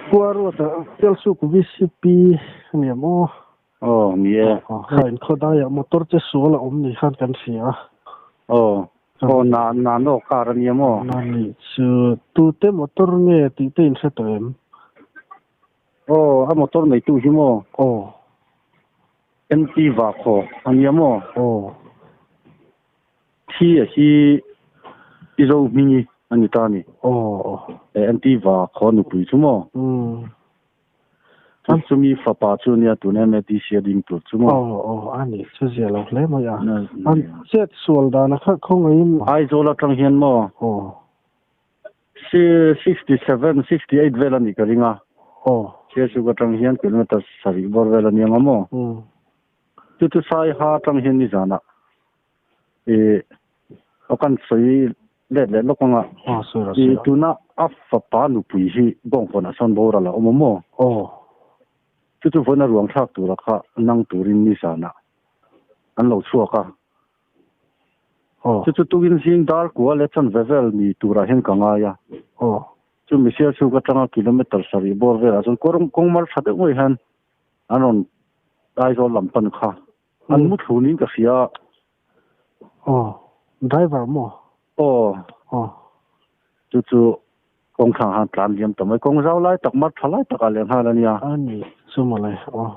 Khua ruata Sialsuk VCP a ni em aw? Aw, ni e. Aw, kha inkhawdaiah motor che sual a awm ni khan kan hria a. Aw, aw, na, Nano car a ni em aw? Na ni chu tute motor nge tih te inhre tawh em? Aw, a motor neitu hi maw? Aw. NT Vakhaw a ni em aw? Aw. Thi a hi i zo hmingi a ni ta a ni. Aw. E NT Vakhaw nupui chu maw? Umm. Chu chumi fapa chu nia tun MADC a ding tur chu maw? Aw aw a ni chu zia lo hle mai a. An chet sual dan a kha khawngaihin. Aizawl atang hian maw? Aw. 67, 68 vel a nih ka ring a. Aw. Sialsuk atang hian kilometer sarih bawr vel a ni ang a maw? Chu chu Saiha atang hian nizanah i aw kan sawi let leh lawk ang a. Aw sawi rawh I sawi rawh. tuna a fapa nupui hi bawngkawnah sawn boral a awm a maw? Aw. Chu chu vawiin a ruang thlak tura kha nang turin nizanah an lo chhuak a. Aw. Chu chu tukin zing dar kua leh chanve vel ni turah hian ka ngai a. Aw. Chu misia chhuk atanga kilometer sarih bawr velah chuan kawng kawng mar tha deuh mai hian an rawn Aizawl lam pan kha an mu thlunin ka hria. Aw. Driver maw? Aw. Aw. Chu chu kawng thlang han tlan liam ta mai. Kawng zau lai tak mar tha lai takah leh nghal a nia. A ni chu mawle. Aw.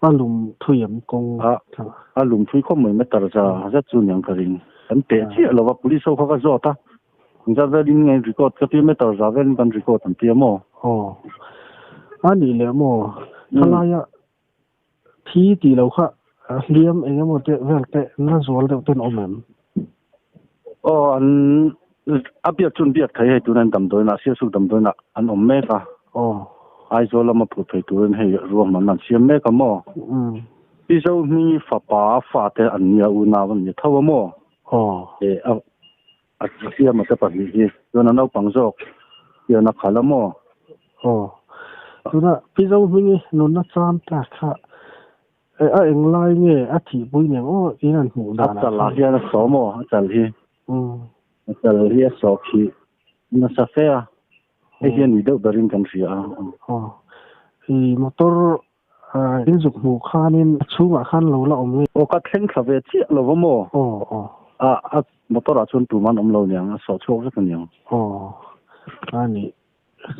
A lum thui em kawng thlang? A lum thui khawp mai meter za zet chu niang ka ring. Kan teh chiah lo va, police ho kha ka zawt a. Engzat velin nge record ka tia meter za velin kan record an tia maw? Aw. A nih leh maw? Khalaia thi tih lo kha hliam eng emaw te vel te na zual deuh ten awm em? Aw an a biak chu an biak thei hei tuna an damdawiinah Sialsuk damdawiinah an awm mek a. Aw. Aizawl lama phur thei turin hei ruahmanna an siam mek a maw? Umm. Pi Zohmingi fapa fate an nia unau an ni tho a maw? Aw. E a a hliam a te pahnih hi chuan a naupang zawk hian a khalh a maw? Aw. Tuna Pi Zohmingi nunna chan ta kha e a englai nge a thihpui nen aw in an hmuh dan ah khan. A chal ah hian a saw maw? A chal hi. Umm. A chal hi a saw khi nasa fe a. Hei hi a ni deuh berin kan hria a. Aw. I motor In zuk hmuh khanin a chhungah khan lo la awm nge? Aw ka thleng thla ve chiah lo va maw? Aw aw. A a motor ah chuan tum an awm lo niang, a sawh chhuak vek aniang. Aw a nih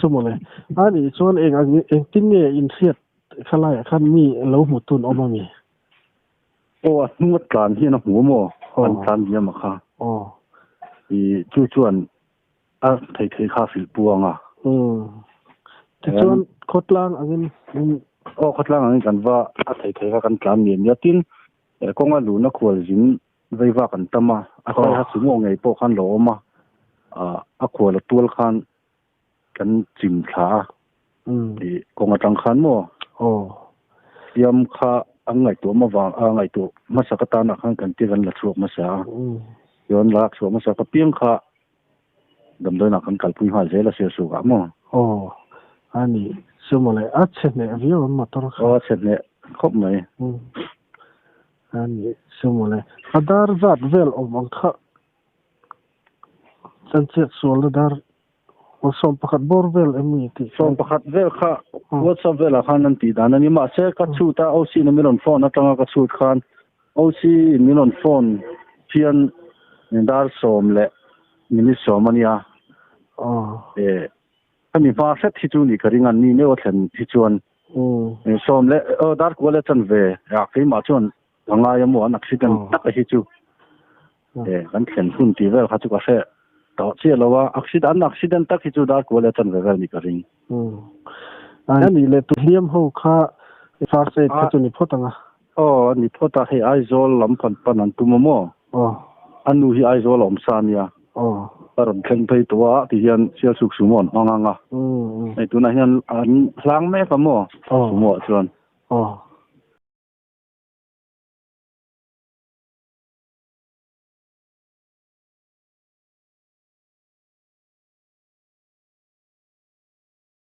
chu mawle. A nih chuan eng ang engtin nge in hriat kha laiah khan mi lo hmu tun awm ami? Aw a hnung a tlan hian a hmu a maw? An tlan diam a kha. Aw. I chu chuan A thei thei kha hrilh puang a. Umm. Tichuan khawtlang angin in. Aw khawtlang angin kan va a thei thei kha kan tlan miah miah tin kawnga luna khual zin vei vak an tam a, a sai ha sumo ngei pawh khan lo awm a, a khual a tual khan kan chim thla a i kawng atang khan maw. Aw. Siam kha an ngaihtuah hma vang a ngaihtuah hmasa ka tanah khan kan tir an la chhuak hmasa a, chuan la chhuah hmasa ka piang kha Damdawiinah kan kalpui nghal zel a Sialsuk ah maw? Aw, a ni. Chu mawle, a chhe hneh viau ang motor kha. Aw, a chhe hneh khawp mai. Umm, a ni. Chu mawle, a dar zat vel awm ang kha chan chiat sualna dar 11 bawr vel em ni tih kha. 11 vel kha WhatsApp velah khan an tih dan a ni. Mahse, ka chhut a, OC in min rawn phone atanga ka chhut khan OC in min rawn phone hian dar sawm leh minute sawm a nia. E hemi hma hret hi chu nih ka ring a, ni meuh a thlen hi chuan sawm leh aw dar kua leh chanve ah keimah chuan ka ngai a maw an accident tak a hi chu e kan thlen hun tih vel kha chu ka hre tawh chiah lo a, accident an accident tak hi chu dar kua leh chanve vel nih ka ring. A nih leh tu hliam ho kha first aid kha chu ni phawt ang a. Aw, a ni phawt a, hei Aizawl lam pan pan an tum a maw? Aw. A nu hi Aizawl a awm sa a nia. Aw. A rawn thleng phei tawh a, ti hian Sialsuk Sumo an hmang ang a. Umm. Hei tunah hian an hlang mek a maw? Aw. Sumo ah chuan. Aw.